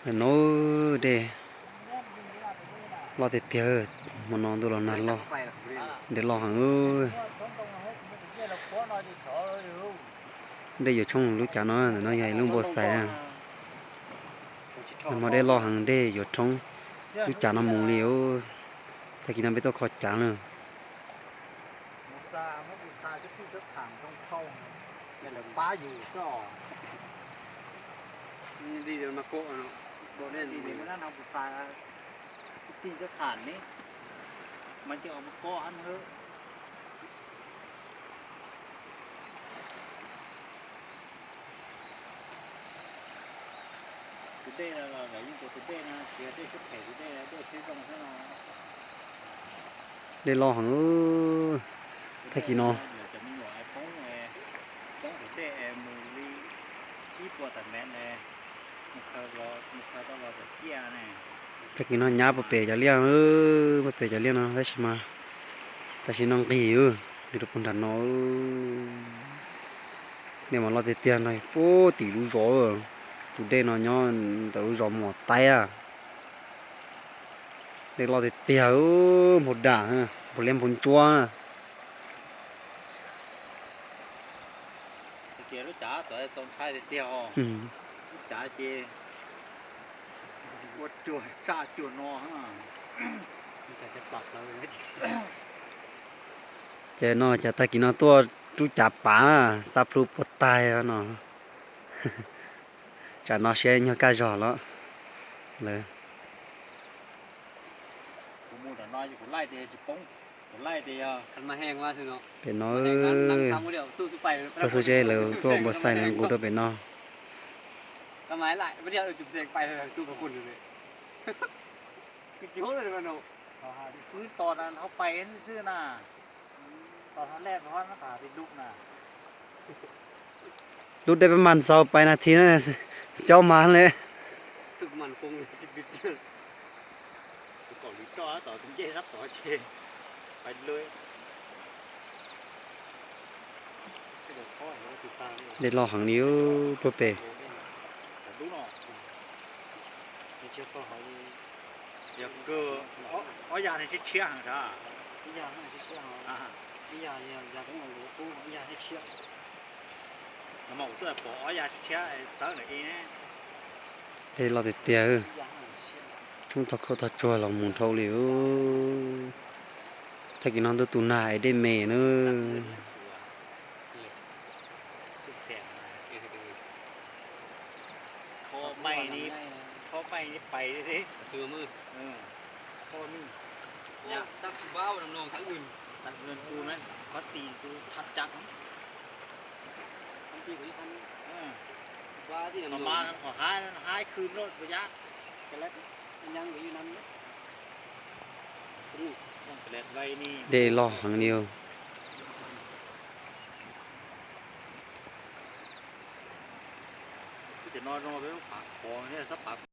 Ntawm no dej loj tiag tiag, hmo no ntuj los nag loj, dej loj heev. Dej yuav tshoob lub cav no, ntawm no yog ib lub npua xais. Hmo dej loj heev, dej yuav tshoob lub cav no mus li. Tag kis no peb tuaj kho cav na. Dej loj heev. Tag kis no, tag kis no nyab puag pem cov liaj, puag pem cov liaj no tab sis mas tam sim no nqis, nqis rau puag nram no. Dej mas loj tiag tiag no, puag tim lub zos, tus dej no nyob ntawm lub zos Mos Taib a. Dej loj tiag tiag, npau dam, npau liab npau ntsuab. Ces no cas tag kis no tuaj rub cav pav, xab plhu puas taig no. Tsam no siab nyuag kaj zog los lawm. Pem no, koj xub zeb lawv tuaj npua xais lawv nqus rau pem no. Lub dej peb mas ntxaus pais nas this na, cob mas le. Dej loj heev li puag pem. Dej loj tiag tiag, tshoob tog khaub tog tsuag los mus dhau li. Tag kis no ntuj tus nag es dej me na. Dej loj heev li.